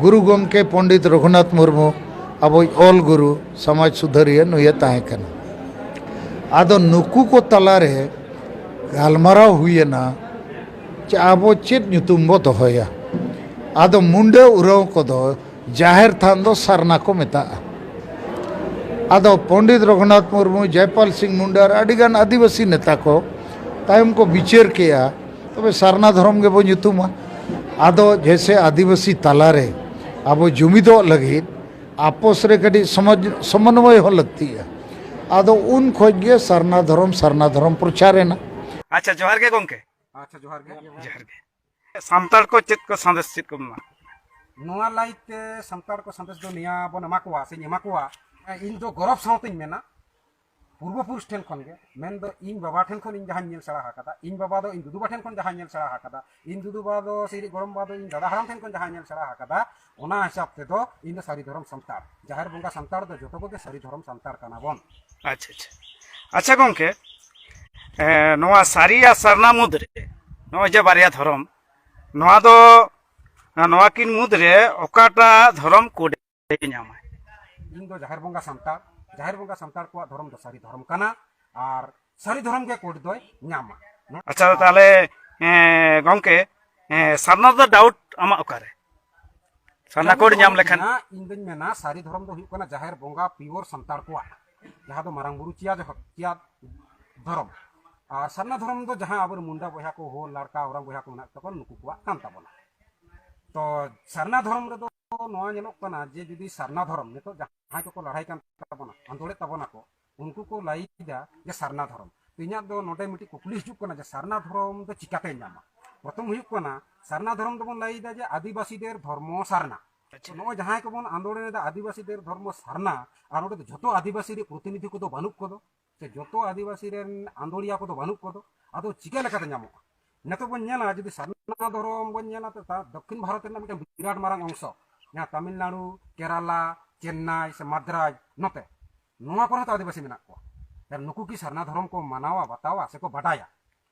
ᱜᱩᱨᱩ ᱜᱚᱢᱠᱮ ᱯᱚᱱᱰᱤᱛ ᱨᱚᱜᱷᱩᱱᱟᱛᱷ ᱢᱩᱨᱢᱩ, ᱟᱵᱚᱭᱤᱡ ᱚᱞ ᱜᱩᱨᱩ, ᱥᱚᱢᱟᱡᱽ ᱥᱩᱫᱷᱟᱹᱨᱤᱭᱟᱹ, ᱱᱩᱭᱮ ᱛᱟᱦᱮᱸ ᱠᱟᱱᱟ᱾ ᱟᱫᱚ ᱱᱩᱠᱩ ᱠᱚ ᱛᱟᱞᱟᱨᱮ ᱜᱟᱞᱢᱟᱨᱟᱣ ᱦᱩᱭᱮᱱᱟ ᱡᱮ ᱟᱵᱚ ᱪᱮᱫ ᱧᱩᱛᱩᱢ ᱵᱚ ᱫᱚᱦᱚᱭᱟ᱾ ᱟᱫᱚ ᱢᱩᱱᱰᱟᱹ ᱩᱨᱟᱹᱣ ᱠᱚᱫᱚ ᱡᱟᱦᱮᱨ ᱛᱷᱟᱱ ᱫᱚ ᱥᱟᱨᱱᱟ ᱠᱚ ᱢᱮᱛᱟᱜᱼᱟ᱾ ᱟᱫᱚ ᱯᱚᱱᱰᱤᱛ ᱨᱚᱜᱷᱩᱱᱟᱛᱷ ᱢᱩᱨᱢᱩ, ᱡᱚᱭᱯᱟᱞ ᱥᱤᱝ ᱢᱩᱱᱰᱟ ᱟᱨ ᱟᱹᱰᱤᱜᱟᱱ ᱟᱹᱫᱤᱵᱟᱹᱥᱤ ᱱᱮᱛᱟ ᱠᱚ ᱛᱟᱭᱚᱢ ᱠᱚ ᱵᱤᱪᱟᱹᱨ ᱠᱮᱜᱼᱟ, ᱛᱚᱵᱮ ᱥᱟᱨᱱᱟ ᱫᱷᱚᱨᱚᱢ ᱜᱮᱵᱚ ᱧᱩᱛᱩᱢᱟ᱾ ᱟᱫᱚ ᱡᱮᱭᱥᱮ ᱟᱹᱫᱤᱵᱟᱹᱥᱤ ᱛᱟᱞᱟᱨᱮ ᱟᱵᱚ ᱡᱩᱢᱤᱫᱚᱜ ᱞᱟᱹᱜᱤᱫ ᱟᱯᱚᱥ ᱨᱮ ᱠᱟᱹᱴᱤᱡ ᱥᱚᱢᱚᱡᱽ, ᱥᱚᱢᱚᱱᱚᱭ ᱦᱚᱸ ᱞᱟᱹᱠᱛᱤᱜᱼᱟ᱾ ᱟᱫᱚ ᱩᱱ ᱠᱷᱚᱡ ᱜᱮ ᱥᱟᱨᱱᱟ ᱫᱷᱚᱨᱚᱢ, ᱥᱟᱨᱱᱟ ᱫᱷᱚᱨᱚᱢ ᱯᱨᱚᱪᱟᱨ ᱮᱱᱟ᱾ ᱟᱪᱪᱷᱟ, ᱡᱚᱦᱟᱨ ᱜᱮ ᱜᱚᱢᱠᱮ᱾ ᱟᱪᱪᱷᱟ, ᱡᱚᱦᱟᱨ ᱜᱮ᱾ ᱡᱚᱦᱟᱨ ᱜᱮ᱾ ᱥᱟᱱᱛᱟᱲ ᱠᱚ ᱪᱮᱫ ᱠᱚ ᱥᱟᱸᱫᱮᱥ, ᱪᱮᱫ ᱠᱚ ᱮᱢᱟ? ᱱᱚᱣᱟ ᱞᱟᱹᱭᱤᱱ ᱛᱮ ᱥᱟᱱᱛᱟᱲ ᱠᱚ ᱥᱟᱸᱫᱮᱥ ᱫᱚ ᱱᱤᱭᱟᱹ ᱵᱚᱱ ᱮᱢᱟ ᱠᱚᱣᱟ ᱥᱮᱧ ᱮᱢᱟ ᱠᱚᱣᱟ, ᱤᱧ ᱫᱚ ᱜᱚᱨᱚᱵᱽ ᱥᱟᱶᱛᱮᱧ ᱢᱮᱱᱟ, ᱯᱩᱨᱵᱚ ᱯᱩᱨᱩᱥ ᱴᱷᱮᱱ ᱠᱷᱚᱱ ᱜᱮ, ᱢᱮᱱᱫᱚ ᱤᱧ ᱵᱟᱵᱟ ᱴᱷᱮᱱ ᱠᱷᱚᱱ ᱤᱧ ᱡᱟᱦᱟᱸᱧ ᱧᱮᱞ ᱥᱮᱬᱟ ᱟᱠᱟᱫᱟ, ᱤᱧ ᱵᱟᱵᱟ ᱫᱚ ᱤᱧ ᱫᱩᱫᱩ ᱵᱟ ᱴᱷᱮᱱ ᱠᱷᱚᱱ ᱡᱟᱦᱟᱸᱧ ᱧᱮᱞ ᱥᱮᱬᱟ ᱟᱠᱟᱫᱟ, ᱤᱧ ᱫᱩᱫᱩ ᱵᱟ ᱫᱚ ᱥᱮ ᱤᱧ ᱜᱚᱲᱚᱢ ᱵᱟ ᱫᱚ ᱤᱧ ᱫᱟᱫᱟ ᱦᱟᱲᱟᱢ ᱴᱷᱮᱱ ᱠᱷᱚᱱ ᱡᱟᱦᱟᱸᱧ ᱧᱮᱞ ᱥᱮᱬᱟ ᱟᱠᱟᱫᱟ, ᱚᱱᱟ ᱦᱤᱥᱟᱹᱵ ᱛᱮᱫᱚ ᱤᱧ ᱫᱚ ᱥᱟᱹᱨᱤ ᱫᱷᱚᱨᱚᱢ ᱥᱟᱱᱛᱟᱲ, ᱡᱟᱦᱮᱨ ᱵᱚᱸᱜᱟ ᱥᱟᱱᱛᱟᱲ ᱫᱚ ᱡᱚᱛᱚ ᱠᱚᱜᱮ ᱥᱟᱹᱨᱤ ᱫᱷᱚᱨᱚᱢ ᱥᱟᱱᱛᱟᱲ ᱠᱟᱱᱟ ᱵᱚᱱ᱾ ᱟᱪᱪᱷᱟ, ᱟᱪᱪᱷᱟ᱾ ᱟᱪᱪᱷᱟ ᱜᱚᱢᱠᱮ, ᱮ, ᱱᱚᱣᱟ ᱥᱟᱹᱨᱤ ᱟᱨ ᱥᱟᱨᱱᱟ ᱢᱩᱫᱽᱨᱮ ᱱᱚᱜᱼᱚᱭ ᱡᱮ ᱵᱟᱨᱭᱟ ᱫᱷᱚᱨᱚᱢ, ᱱᱚᱣᱟ ᱫᱚ, ᱱᱚᱣᱟ ᱠᱤᱱ ᱢᱩᱫᱽᱨᱮ ᱚᱠᱟᱴᱟᱜ ᱫᱷᱚᱨᱚᱢ ᱠᱳᱰ ᱮ ᱧᱟᱢᱟ? ᱤᱧ ᱫᱚ ᱡᱟᱦᱮᱨ ᱵᱚᱸᱜᱟ ᱥᱟᱱᱛᱟᱲ, ᱡᱟᱦᱮᱨ ᱵᱚᱸᱜᱟ ᱥᱟᱱᱛᱟᱲ ᱠᱚᱣᱟᱜ ᱫᱷᱚᱨᱚᱢ ᱫᱚ ᱥᱟᱹᱨᱤ ᱫᱷᱚᱨᱚᱢ ᱠᱟᱱᱟ, ᱟᱨ ᱥᱟᱹᱨᱤ ᱫᱷᱚᱨᱚᱢ ᱜᱮ ᱠᱳᱰ ᱫᱚᱭ ᱧᱟᱢᱟ᱾ ᱟᱪᱪᱷᱟ, ᱛᱟᱦᱞᱮ, ᱮ, ᱜᱚᱝᱠᱮ, ᱮ, ᱥᱟᱨᱱᱟ ᱫᱚ ᱰᱟᱣᱩᱴ ᱟᱢᱟᱜ ᱚᱠᱟᱨᱮ? ᱥᱟᱨᱱᱟ ᱥᱟᱹᱨᱤ ᱠᱳᱰ ᱧᱟᱢ ᱫᱷᱚᱨᱚᱢ ᱞᱮᱠᱷᱟᱱ? ᱢᱮᱱᱟᱜᱼᱟ, ᱤᱧ ᱫᱩᱧ ᱢᱮᱱᱟ ᱥᱟᱹᱨᱤ ᱫᱷᱚᱨᱚᱢ ᱫᱚ ᱦᱩᱭᱩᱜ ᱠᱟᱱᱟ ᱡᱟᱦᱮᱨ ᱵᱚᱸᱜᱟ ᱯᱤᱭᱳᱨ ᱥᱟᱱᱛᱟᱲ ᱠᱚᱣᱟᱜ, ᱡᱟᱦᱟᱸ ᱫᱚ ᱢᱟᱨᱟᱝ ᱵᱩᱨᱩ ᱪᱮᱭᱟ ᱡᱚᱦᱚ-, ᱪᱮᱭᱟ ᱫᱷᱚᱨᱚᱢ᱾ ᱟᱨ ᱥᱟᱨᱱᱟ ᱫᱷᱚᱨᱚᱢ ᱫᱚ ᱡᱟᱦᱟᱸ ᱟᱵᱚᱨᱮᱱ ᱢᱩᱱᱰᱟ ᱵᱚᱭᱦᱟ ᱠᱚ, ᱦᱳ, ᱞᱟᱲᱠᱟ, ᱳᱨᱟᱝ ᱵᱚᱭᱦᱟ ᱠᱚ ᱢᱮᱱᱟᱜ ᱛᱟᱵᱚᱱ, ᱱᱩᱠᱩ ᱠᱚᱣᱟᱜ ᱠᱟᱱ ᱛᱟᱵᱚᱱᱟ᱾ ᱛᱚ ᱥᱟᱨᱱᱟ ᱫᱷᱚᱨᱚᱢ ᱨᱮᱫᱚ ᱱᱚᱣᱟ ᱧᱮᱞᱚᱜ ᱠᱟᱱᱟ ᱡᱮ ᱡᱩᱫᱤ ᱥᱟᱨᱱᱟ ᱫᱷᱚᱨᱚᱢ ᱱᱤᱛᱚᱜ ᱡᱟᱦᱟᱸᱭ ᱠᱚᱠᱚ ᱞᱟᱲᱦᱟᱭ ᱠᱟᱱ ᱛᱟᱵᱚᱱᱟ, ᱟᱸᱫᱳᱲᱮᱫ ᱛᱟᱵᱚᱱᱟ ᱠᱚ, ᱩᱱᱠᱩ ᱠᱚ ᱞᱟᱹᱭᱮᱫᱟ ᱡᱮ ᱥᱟᱨᱱᱟ ᱫᱷᱚᱨᱚᱢ᱾ ᱛᱚ ᱤᱧᱟᱹᱜ ᱫᱚ ᱱᱚᱰᱮ ᱢᱤᱫᱴᱤᱡ ᱠᱩᱠᱞᱤ ᱦᱤᱡᱩᱜ ᱠᱟᱱᱟ ᱡᱮ ᱥᱟᱨᱱᱟ ᱫᱷᱚᱨᱚᱢ ᱫᱚ ᱪᱤᱠᱟᱛᱮ ᱧᱟᱢᱟ? ᱯᱨᱚᱛᱷᱚᱢ ᱦᱩᱭᱩᱜ ᱠᱟᱱᱟ, ᱥᱟᱨᱱᱟ ᱫᱷᱚᱨᱚᱢ ᱫᱚᱵᱚᱱ ᱞᱟᱹᱭᱮᱫᱟ ᱡᱮ ᱟᱹᱫᱤᱵᱟᱹᱥᱤ ᱫᱮᱨ ᱫᱷᱚᱨᱢᱚ ᱥᱟᱨᱱᱟ᱾ ᱟᱪᱪᱷᱟ᱾ ᱱᱚᱜᱼᱚᱭ ᱡᱟᱦᱟᱸᱭ ᱠᱚᱵᱚᱱ ᱟᱸᱫᱳᱲᱮᱫᱟ ᱟᱹᱫᱤᱵᱟᱹᱥᱤ ᱫᱮᱨ ᱫᱷᱚᱨᱢᱚ ᱥᱟᱨᱱᱟ, ᱟᱨ ᱱᱚᱰᱮ ᱫᱚ ᱡᱷᱚᱛᱚ ᱟᱹᱫᱤᱵᱟᱹᱥᱤ ᱨᱮ ᱯᱨᱚᱛᱤᱱᱤᱫᱷᱤ ᱠᱚᱫᱚ ᱵᱟᱹᱱᱩᱜ ᱠᱚᱫᱚ, ᱥᱮ ᱡᱚᱛᱚ ᱟᱹᱫᱤᱵᱟᱹᱥᱤ ᱨᱮᱱ ᱟᱸᱫᱳᱲᱤᱭᱟ ᱠᱚᱫᱚ ᱵᱟᱹᱱᱩᱜ ᱠᱚᱫᱚ, ᱟᱫᱚ ᱪᱤᱠᱟᱹ ᱞᱮᱠᱟᱛᱮ ᱧᱟᱢᱚᱜᱼᱟ? ᱱᱤᱛᱚᱜ ᱵᱚᱱ ᱧᱮᱞᱟ, ᱡᱩᱫᱤ ᱥᱟᱨᱱᱟ ᱫᱷᱚᱨᱚᱢ ᱵᱚᱱ ᱧᱮᱞᱟ, ᱛᱚ ᱛᱟ-, ᱫᱚᱠᱠᱷᱤᱱ ᱵᱷᱟᱨᱚᱛ ᱨᱮᱱᱟᱜ ᱢᱤᱫᱴᱟᱝ ᱵᱤᱨᱟᱴ ᱢᱟᱨᱟᱝ ᱚᱝᱥᱚ, ᱡᱟᱦᱟᱸ ᱛᱟᱢᱤᱞᱱᱟᱲᱩ, ᱠᱮᱨᱟᱞᱟ, ᱪᱮᱱᱱᱟᱭ ᱥᱮ ᱢᱟᱫᱽᱨᱟᱡᱽ, ᱱᱚᱛᱮ, ᱱᱚᱣᱟ ᱠᱚᱨᱮ ᱦᱚᱸᱛᱚ ᱟᱹᱫᱤᱵᱟᱹᱥᱤ ᱢᱮᱱᱟᱜ ᱠᱚᱣᱟ᱾ ᱛᱟᱦᱞᱮ ᱱᱩᱠᱩ ᱠᱤ ᱥᱟᱨᱱᱟ ᱫᱷᱚᱨᱚᱢ ᱠᱚ ᱢᱟᱱᱟᱣᱟ, ᱵᱟᱛᱟᱣᱟ, ᱥᱮᱠᱚ ᱵᱟᱰᱟᱭᱟ?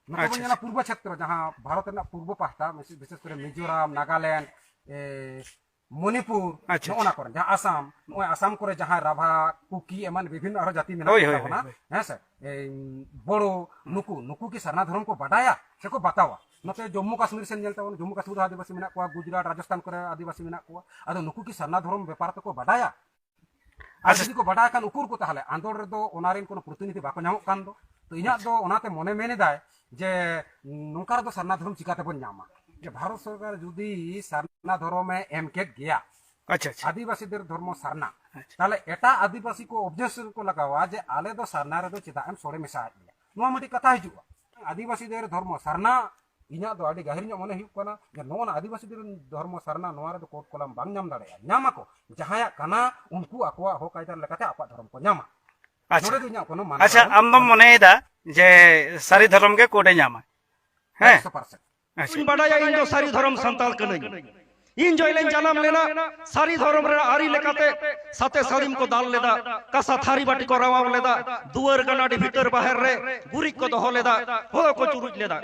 ᱱᱚᱛᱮ ᱵᱚᱱ ᱟᱪᱪᱷᱟ, ᱧᱮᱞᱟ ᱟᱪᱪᱷᱟ᱾ ᱯᱩᱨᱵᱚ ᱠᱷᱮᱛᱨᱚ, ᱡᱟᱦᱟᱸ ᱵᱷᱟᱨᱚᱛ ᱨᱮᱱᱟᱜ ᱯᱩᱨᱵᱚ ᱯᱟᱦᱴᱟ, ᱵᱤᱥᱮᱥ ᱠᱚᱨᱮ ᱢᱤᱡᱳᱨᱟᱢ, ᱱᱟᱜᱟᱞᱮᱱᱰ, ᱮ, ᱢᱚᱱᱤᱯᱩᱨ, ᱟᱪᱪᱷᱟ, ᱱᱚᱜᱼᱚ ᱱᱟ ᱟᱪᱪᱷᱟ᱾ ᱠᱚᱨᱮ, ᱡᱟᱦᱟᱸ ᱟᱥᱟᱢ, ᱱᱚᱜᱼᱚᱭ ᱟᱥᱟᱢ ᱠᱚᱨᱮ ᱡᱟᱦᱟᱸᱭ ᱨᱟᱵᱷᱟ, ᱠᱩᱠᱤ ᱮᱢᱟᱱ ᱵᱤᱵᱷᱤᱱᱱᱚ ᱟᱨᱦᱚᱸ ᱡᱟᱹᱛᱤ ᱢᱮᱱᱟᱜ ᱦᱳᱭ, ᱠᱚ ᱦᱳᱭ, ᱛᱟᱵᱚᱱᱟ, ᱦᱳᱭ, ᱦᱳᱭ᱾ ᱦᱮᱸ ᱥᱮ? ᱮᱭ ᱵᱳᱲᱳ, ᱦᱩᱸ᱾ ᱱᱩᱠᱩ, ᱱᱩᱠᱩ ᱠᱤ ᱥᱟᱨᱱᱟ ᱫᱷᱚᱨᱚᱢ ᱠᱚ ᱵᱟᱰᱟᱭᱟ ᱥᱮᱠᱚ ᱵᱟᱛᱟᱣᱟ? ᱱᱚᱛᱮ ᱡᱚᱢᱢᱩ ᱠᱟᱥᱢᱤᱨ ᱥᱮᱱ ᱧᱮᱞ ᱛᱟᱵᱚᱱ, ᱡᱚᱢᱢᱩ ᱠᱟᱥᱢᱤᱨ ᱨᱮ ᱟᱹᱫᱤᱵᱟᱹᱥᱤ ᱢᱮᱱᱟᱜ ᱠᱚᱣᱟ, ᱜᱩᱡᱽᱨᱟᱴ, ᱨᱟᱡᱚᱥᱛᱷᱟᱱ ᱠᱚᱨᱮ ᱟᱹᱫᱤᱵᱟᱹᱥᱤ ᱢᱮᱱᱟᱜ ᱠᱚᱣᱟ᱾ ᱟᱫᱚ ᱱᱩᱠᱩ ᱠᱤ ᱥᱟᱨᱱᱟ ᱫᱷᱚᱨᱚᱢ ᱵᱮᱯᱟᱨ ᱛᱮᱠᱚ ᱵᱟᱰᱟᱭᱟ? ᱟᱨ ᱟᱪᱪᱷᱟ᱾ ᱡᱩᱫᱤ ᱠᱚ ᱵᱟᱰᱟᱭ ᱠᱷᱟᱱ, ᱩᱠᱩᱨ ᱠᱚ ᱛᱟᱦᱚᱞᱮ? ᱟᱸᱫᱳᱲ ᱨᱮᱫᱚ ᱚᱱᱟ ᱨᱮᱱ ᱠᱳᱱᱳ ᱯᱨᱚᱛᱤᱱᱤᱫᱷᱤ ᱵᱟᱠᱚ ᱧᱟᱢᱚᱜ ᱠᱟᱱ ᱫᱚ᱾ ᱛᱚ ᱤᱧᱟᱹᱜ ᱟᱪᱪᱷᱟ᱾ ᱫᱚ ᱚᱱᱟᱛᱮ ᱢᱚᱱᱮ ᱢᱮᱱ ᱮᱫᱟᱭ ᱡᱮ ᱱᱚᱝᱠᱟ ᱨᱮᱫᱚ ᱥᱟᱨᱱᱟ ᱫᱷᱚᱨᱚᱢ ᱪᱤᱠᱟᱹ ᱛᱮᱵᱚᱱ ᱧᱟᱢᱟ? ᱡᱮ ᱵᱷᱟᱨᱚᱛ ᱥᱚᱨᱠᱟᱨ ᱡᱩᱫᱤ ᱥᱟᱨᱱᱟ ᱫᱷᱚᱨᱚᱢᱮ ᱮᱢ ᱠᱮᱫ ᱜᱮᱭᱟ, ᱟᱪᱪᱷᱟ, ᱟᱪᱪᱷᱟ᱾ ᱟᱹᱫᱤᱵᱟᱹᱥᱤ ᱫᱮᱨ ᱫᱷᱚᱨᱢᱚ ᱥᱟᱨᱱᱟ, ᱟᱪᱪᱷᱟ᱾ ᱛᱟᱦᱚᱞᱮ ᱮᱴᱟᱜ ᱟᱹᱫᱤᱵᱟᱹᱥᱤ ᱠᱚ ᱚᱵᱡᱮᱠᱥᱚᱱ ᱠᱚ ᱞᱟᱜᱟᱣᱟ ᱡᱮ ᱟᱞᱮ ᱫᱚ ᱥᱟᱨᱱᱟ ᱨᱮᱫᱚ ᱪᱮᱫᱟᱜ ᱮᱢ ᱥᱚᱲᱮ ᱢᱮᱥᱟᱣᱟᱫ ᱞᱮᱭᱟ? ᱱᱚᱣᱟ ᱢᱤᱫᱴᱤᱡ ᱠᱟᱛᱷᱟ ᱦᱤᱡᱩᱜᱼᱟ᱾ ᱟᱹᱫᱤᱵᱟᱹᱥᱤ ᱫᱮᱨ ᱫᱷᱚᱨᱢᱚ ᱥᱟᱨᱱᱟ, ᱤᱧᱟᱹᱜ ᱫᱚ ᱟᱹᱰᱤ ᱜᱟᱹᱦᱤᱨ ᱧᱚᱜ ᱢᱚᱱᱮ ᱦᱩᱭᱩᱜ ᱠᱟᱱᱟ ᱡᱮ ᱱᱚᱜᱼᱚ ᱱᱟ ᱟᱹᱫᱤᱵᱟᱹᱥᱤ ᱫᱮᱨ ᱫᱷᱚᱨᱢᱚ ᱥᱟᱨᱱᱟ, ᱱᱚᱣᱟ ᱨᱮᱫᱚ ᱠᱳᱰ ᱠᱚᱞᱚᱢ ᱵᱟᱝ ᱧᱟᱢ ᱫᱟᱲᱮᱭᱟᱜᱼᱟ᱾ ᱧᱟᱢ ᱟᱠᱚ, ᱡᱟᱦᱟᱸᱭᱟᱜ ᱠᱟᱱᱟ ᱩᱱᱠᱩ ᱟᱠᱚᱣᱟᱜ ᱦᱚᱠ ᱟᱭᱫᱟᱨ ᱞᱮᱠᱟᱛᱮ ᱟᱠᱚᱣᱟᱜ ᱫᱷᱚᱨᱚᱢ ᱠᱚ ᱧᱟᱢᱟ᱾ ᱟᱪᱪᱷᱟ᱾ ᱱᱚᱰᱮ ᱫᱚ ᱤᱧᱟᱹᱜ ᱠᱳᱱᱳ ᱢᱟᱱᱟ ᱟᱪᱪᱷᱟ, ᱵᱟᱹᱱᱩᱜ᱾ ᱟᱢ ᱫᱚᱢ ᱢᱚᱱᱮᱭᱮᱫᱟ ᱡᱮ ᱥᱟᱹᱨᱤ ᱫᱷᱚᱨᱚᱢ ᱜᱮ ᱠᱳᱰ ᱮ ᱧᱟᱢᱟ? ᱦᱮᱸ? ᱮᱠᱥᱚ ᱯᱟᱨᱥᱮᱱᱴ᱾ ᱟᱪᱪᱷᱟ᱾ ᱤᱧ ᱵᱟᱰᱟᱭᱟ, ᱤᱧ ᱫᱚ ᱥᱟᱹᱨᱤ ᱫᱷᱚᱨᱚᱢ ᱥᱟᱱᱛᱟᱲ ᱠᱟᱹᱱᱟᱹᱧ᱾ ᱤᱧ ᱡᱚᱭᱞᱮᱧ ᱡᱟᱱᱟᱢ ᱞᱮᱱᱟ, ᱥᱟᱹᱨᱤ ᱫᱷᱚᱨᱚᱢ ᱨᱮᱱᱟᱜ ᱟᱹᱨᱤ ᱞᱮᱠᱟᱛᱮ ᱥᱟᱛᱮ ᱥᱟᱹᱲᱤᱢ ᱠᱚ ᱫᱟᱞ ᱞᱮᱫᱟ, ᱠᱟᱸᱥᱟ ᱛᱷᱟᱹᱨᱤ ᱵᱟᱹᱴᱤ ᱠᱚ ᱨᱟᱣᱟᱣ ᱞᱮᱫᱟ, ᱫᱩᱣᱟᱹᱨ ᱜᱟᱱᱟᱰᱤ ᱵᱷᱤᱛᱟᱹᱨ ᱵᱟᱦᱮᱨ ᱨᱮ ᱜᱩᱨᱤᱡ ᱠᱚ ᱫᱚᱦᱚ ᱞᱮᱫᱟ, ᱦᱳᱲᱳ ᱠᱚ ᱪᱩᱨᱩᱡ ᱞᱮᱫᱟ᱾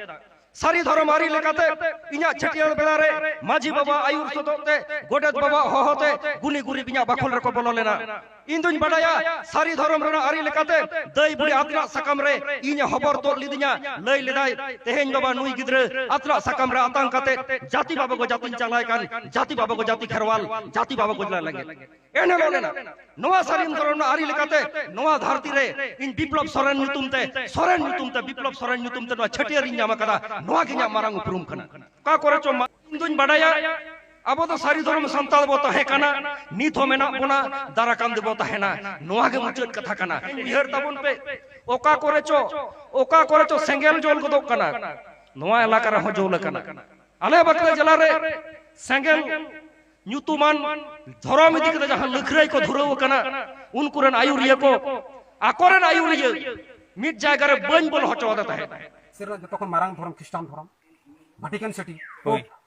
ᱥᱟᱹᱨᱤ ᱫᱷᱚᱨᱚᱢ ᱟᱹᱨᱤ ᱞᱮᱠᱟᱛᱮ ᱤᱧᱟᱹᱜ ᱪᱷᱟᱹᱴᱭᱟᱹᱨ ᱵᱮᱲᱟ ᱨᱮ ᱢᱟᱹᱡᱷᱤ ᱵᱟᱵᱟ ᱟᱹᱭᱩᱨ ᱥᱚᱛᱚᱜ ᱛᱮ, ᱜᱚᱰᱮᱛ ᱵᱟᱵᱟ ᱦᱚᱦᱚ ᱛᱮ ᱜᱩᱱᱤ ᱜᱩᱨᱤᱵ ᱤᱧᱟᱹᱜ ᱵᱟᱠᱷᱳᱞ ᱨᱮᱠᱚ ᱵᱚᱞᱚ ᱞᱮᱱᱟ᱾ ᱤᱧ ᱫᱩᱧ ᱵᱟᱰᱟᱭᱟ, ᱥᱟᱹᱨᱤ ᱫᱷᱚᱨᱚᱢ ᱨᱮᱱᱟᱜ ᱟᱹᱨᱤ ᱞᱮᱠᱟᱛᱮ ᱫᱟᱹᱭ ᱵᱩᱰᱷᱤ ᱟᱛᱱᱟᱜ ᱥᱟᱠᱟᱢ ᱨᱮ ᱤᱧᱮ ᱦᱚᱵᱚᱨ ᱛᱚᱫ ᱞᱤᱫᱤᱧᱟ, ᱞᱟᱹᱭ ᱞᱮᱫᱟᱭ, "ᱛᱮᱦᱮᱧ ᱵᱟᱵᱟ ᱱᱩᱭ ᱜᱤᱫᱽᱨᱟᱹ ᱟᱛᱱᱟᱜ ᱥᱟᱠᱟᱢ ᱨᱮ ᱟᱛᱟᱝ ᱠᱟᱛᱮ ᱡᱟᱹᱛᱤ ᱵᱟᱵᱟ ᱜᱚᱡ ᱟᱹᱛᱤᱧ ᱪᱟᱞᱟᱭ ᱠᱟᱱ, ᱡᱟᱹᱛᱤ ᱵᱟᱵᱟ ᱜᱚ ᱡᱟᱹᱛᱤ ᱠᱷᱮᱨᱣᱟᱞ, ᱡᱟᱹᱛᱤ ᱵᱟᱵᱟ ᱜᱚᱡ ᱞᱟᱹᱜᱤᱫ ᱮᱱᱦᱤᱞᱳᱜ ᱞᱮᱱᱟ᱾ ᱱᱚᱣᱟ ᱥᱟᱹᱨᱤ ᱫᱷᱚᱨᱚᱢ ᱨᱮᱱᱟᱜ ᱟᱹᱨᱤ ᱞᱮᱠᱟᱛᱮ ᱱᱚᱣᱟ ᱫᱷᱟᱹᱨᱛᱤ ᱨᱮ ᱤᱧ ᱵᱤᱯᱞᱚᱵ ᱥᱚᱨᱮᱱ ᱧᱩᱛᱩᱢ ᱛᱮ, ᱥᱚᱨᱮᱱ ᱧᱩᱛᱩᱢ ᱛᱮ, ᱵᱤᱯᱞᱚᱵ ᱥᱚᱨᱮᱱ ᱧᱩᱛᱩᱢ ᱛᱮ ᱱᱚᱣᱟ ᱪᱷᱟᱹᱴᱭᱟᱹᱨ ᱤᱧ ᱧᱟᱢ ᱟᱠᱟᱫᱟ᱾ ᱱᱚᱣᱟ ᱜᱮ ᱤᱧᱟᱹᱜ ᱢᱟᱨᱟᱝ ᱩᱯᱨᱩᱢ ᱠᱟᱱᱟ᱾ ᱚᱠᱟ ᱠᱚᱨᱮ ᱪᱚ ᱢᱟ-, ᱤᱧ ᱫᱩᱧ ᱵᱟᱰᱟᱭᱟ, ᱟᱵᱚ ᱫᱚ ᱥᱟᱹᱨᱤ ᱫᱷᱚᱨᱚᱢ ᱥᱟᱱᱛᱟᱲ ᱵᱚ ᱛᱟᱦᱮᱸ ᱠᱟᱱᱟ, ᱱᱤᱛ ᱦᱚᱸ ᱢᱮᱱᱟᱜ ᱵᱚᱱᱟ, ᱫᱟᱨᱟᱭ ᱠᱟᱱ ᱫᱤᱱ ᱵᱚ ᱛᱟᱦᱮᱱᱟ᱾ ᱱᱚᱣᱟ ᱜᱮ ᱢᱩᱪᱟᱹᱫ ᱠᱟᱛᱷᱟ ᱠᱟᱱᱟ᱾ ᱩᱭᱦᱟᱹᱨ ᱛᱟᱵᱚᱱ ᱯᱮ, ᱚᱠᱟ ᱠᱚᱨᱮ ᱪᱚ, ᱚᱠᱟ ᱠᱚᱨᱮ ᱪᱚ ᱥᱮᱸᱜᱮᱞ ᱡᱚᱞ ᱜᱚᱫᱚᱜ ᱠᱟᱱᱟ, ᱱᱚᱣᱟ ᱮᱞᱟᱠᱟ ᱨᱮᱦᱚᱸ ᱡᱚᱞ ᱟᱠᱟᱱᱟ᱾ ᱟᱞᱮ ᱵᱟᱸᱠᱩᱲᱟ ᱡᱮᱞᱟ ᱨᱮ ᱥᱮᱸᱜᱮᱞ ᱧᱩᱛᱩᱢᱟᱱ ᱫᱷᱚᱨᱚᱢ ᱤᱫᱤ ᱠᱟᱛᱮ ᱡᱟᱦᱟᱸ ᱞᱟᱹᱠᱷᱨᱟᱹᱭ ᱠᱚ ᱫᱷᱩᱨᱟᱹᱣ ᱟᱠᱟᱱᱟ, ᱩᱱᱠᱩ ᱨᱮᱱ ᱟᱹᱭᱩᱨᱤᱭᱟᱹ ᱠᱚ, ᱟᱠᱚ ᱨᱮᱱ ᱟᱹᱭᱩᱨᱤᱭᱟᱹ ᱢᱤᱫ ᱡᱟᱭᱜᱟ ᱨᱮ ᱵᱟᱹᱧ ᱵᱚᱞᱚ ᱦᱚᱪᱚ ᱟᱫᱮ ᱛᱟᱦᱮᱸᱫ᱾ ᱥᱮᱨ ᱨᱮᱱᱟᱜ ᱡᱚᱛᱚ ᱠᱷᱚᱱ ᱢᱟᱨᱟᱝ ᱫᱷᱚᱨᱚᱢ ᱠᱷᱨᱤᱥᱴᱟᱱ ᱫᱷᱚᱨᱚᱢ, ᱵᱷᱟᱴᱤᱠᱟᱱ ᱥᱤᱴᱤ᱾ ᱦᱳᱭ᱾